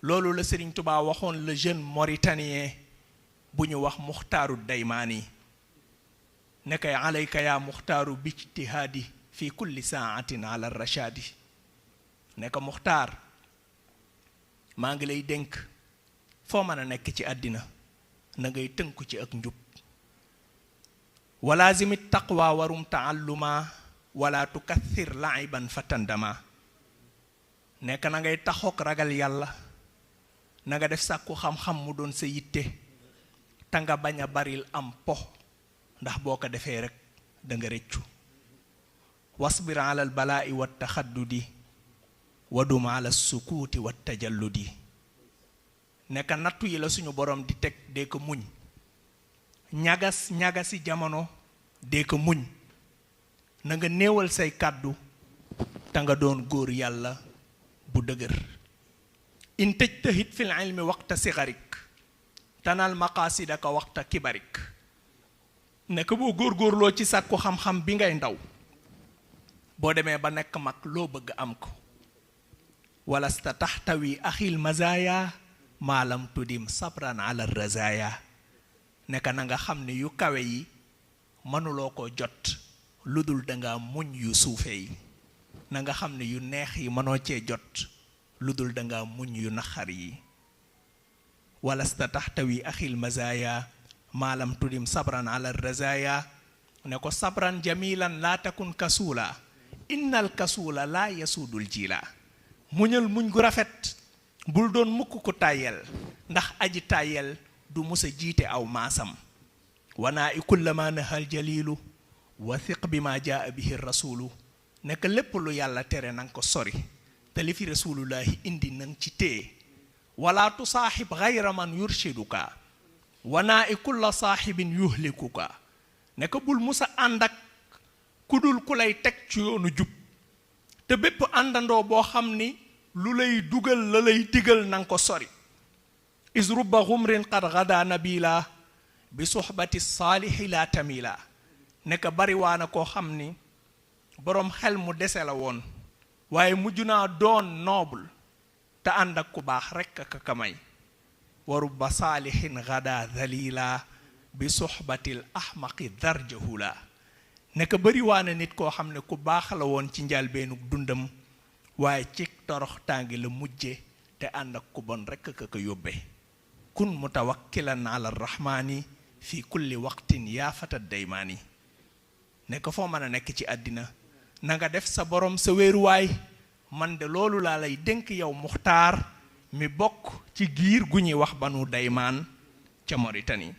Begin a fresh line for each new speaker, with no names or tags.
loolu la Serigne Touba waxoon le jeune mauritanien bu ñu wax Muxtaaru Daymaani ne kay alayka yaa Muxtaaru bijtihaadi fi kulli saatin ala rachadi ne ko Muxtaar maa ngi lay dénk foo mën a nekk ci àddina na ngay tënku ci ak njub walaazimi taqwa warum taalluma wala tukathir laiban fatandama nekk na ngay taxook ragal yàlla na nga def sàkku xam-xam mu doon sa yitte te nga bañ a baril am po ndax boo ko defee rek da nga rëccu wasbir ala al balaa'i wa taxaddudi wadum ala sukuuti wa tajalludi nekk nattu yi la suñu borom di teg dee ko muñ ñagasi jamono dee ko muñ na nga néewal say kàddu te nga doon góor yàlla bu dëgër in tajtahid fil ilmi waqta sigarik tanal maqaasidaka waqta kibarik nekk boo góorgóorloo ci sàkku xam-xam bi ngay ndaw boo demee ba nekk mag loo bëgg am ko walasta taxtawi axil mazaya maalam tudim sabran ala razaya nekk na nga xam ne yu kawe yi mënuloo ko jot lu dul danga muñ yu suufe yi na nga xam ne yu neex yi mënoo cee jot lu dul danga muñ yu naxar yi walasta taxtawi axil mazaya maalam tudim sabran ala razaya ne ko sabran jamilan laa takun kasuula innal kasuula laa yasuudul jila muñal muñ gu rafet bul doon mukk ku tàyyel ndax aji tàyyel du musa jiite aw maasam wanaa i kullama nahal jalilu wa thiq bi ma jaa bihi rasulu nekk lépp lu yàlla tere nanga ko sori te li fi rasulullahi indi nang ci téye wala tusaaxib gayra man yurshiduka wanaa i kulla saaxibin yuhlikuka nekk bul musa ànd ak ku dul ku lay teg ci yoonu jub te bépp àndandoo boo xam ni lu lay dugal la lay digal nanga ko sori is rubba xumrin qad gada nabila bi suxbati saalihi la tamila nekk bariwaana koo xam ni boroom xel mu dese la woon waaye mujj naa doon noble te ànd ak ku baax rekk ak kamay wa rubba saalihin gada dhalila bi suxbatil ahmaqi darjahula nekk bariwaana nit koo xam ne ku baax la woon ci njalbeenu dundam waaye ci torox tàngi la mujje te ànd ak ku bon rekk ka ko yóbbe kun mutawakkilan ala rahmaani fi kulli waqtin yaa fata daymaani nekk foo mën a nekk ci àddina na nga def sa borom sa wéeruwaay man de loolu laa lay dénk yow Muxtaar mi bokk ci giir gu ñuy wax Banu Daymaan ca Mauritanie